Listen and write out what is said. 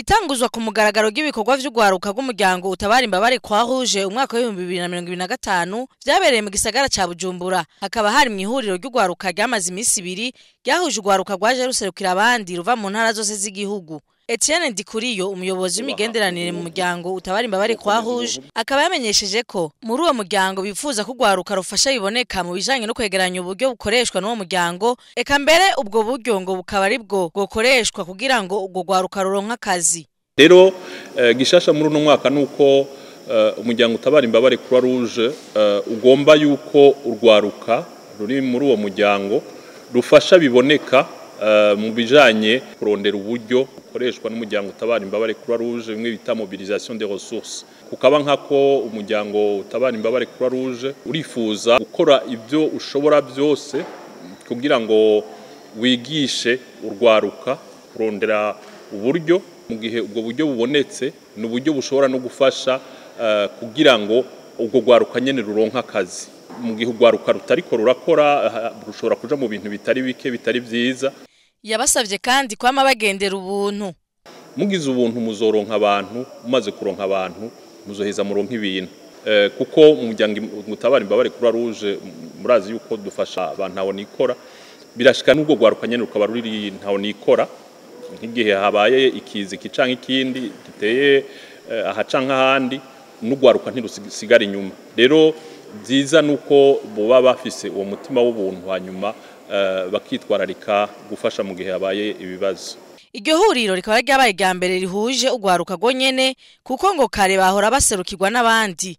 Itanguzwa ku mugaragaro ry'ibikorwa vy'urwaruka rw'umuryango utabara imbabare Croix Rouge umwaka w'2025 vyabereye mu gisagara ca Bujumbura, hakaba hari mw'ihuriro ry'urwaruka ryamaze imisi ibiri ryahuje urwaruka rwaje ruserukira abandi ruva mu ntara zose z'igihugu. Etienne Ndikuriyo, umuyobozi w'imigenderanire mu muryango utabara imbabare Croix Rouge, akaba yamenyesheje ko muri uwo muryango bifuza ko urwaruka rufasha biboneka mu bijanye no kwegeranya uburyo bukoreshwa n'uwo muryango, eka mbere ubwo buryo ngo bukaba ari bwo bwokoreshwa kugira ngo urwo rwaruka ruronke akazi. Rero gishasha muri uno mwaka nuko umuryango utabara imbabare Croix Rouge ugomba yuko urwaruka ruri muri uwo muryango rufasha biboneka mu bijanye kurondera uburyo bukoreshwa n'umuryango utabara imbabare Croix Rouge, bimwe bita mobilisation des ressources. Kukaba nkako umuryango utabara imbabare Croix Rouge urifuza gukora ibyo ushobora byose kugira ngo wigishe urwaruka kurondera uburyo. Mu gihe ubwo buryo bubonetse, ni uburyo bushobora no gufasha kugira ngo ubwo rwaruka nyene ruronke akazi. Mu gihe urwaruka rutariko rurakora, rushobora kuja mu bintu bitari bike bitari vyiza. Yabasavye kandi kwama bagendera ubuntu. Mugize ubuntu muzoronka abantu, mumaze kuronka abantu muzoheza muronka ibintu. Kuko mu muryango utabara imbabare Croix Rouge murazi yuko dufasha abantu ntaho nikora, birashika n'ubwo rwaruka nyene rukaba ruri ntaho nikora. Nk'igihe habaye ikizi canke ikindi giteye aha canke ahandi, n'urwaruka ntirusigara inyuma. Rero vyiza nuko boba bafise uwo mutima w'ubuntu, hanyuma bakitwararika gufasha mu gihe habaye ibibazo. Iryo huriro rikaba ryabaye irya mbere rihuje urwaruka rwonyene, kuko ngo kare bahora baserukirwa n'abandi.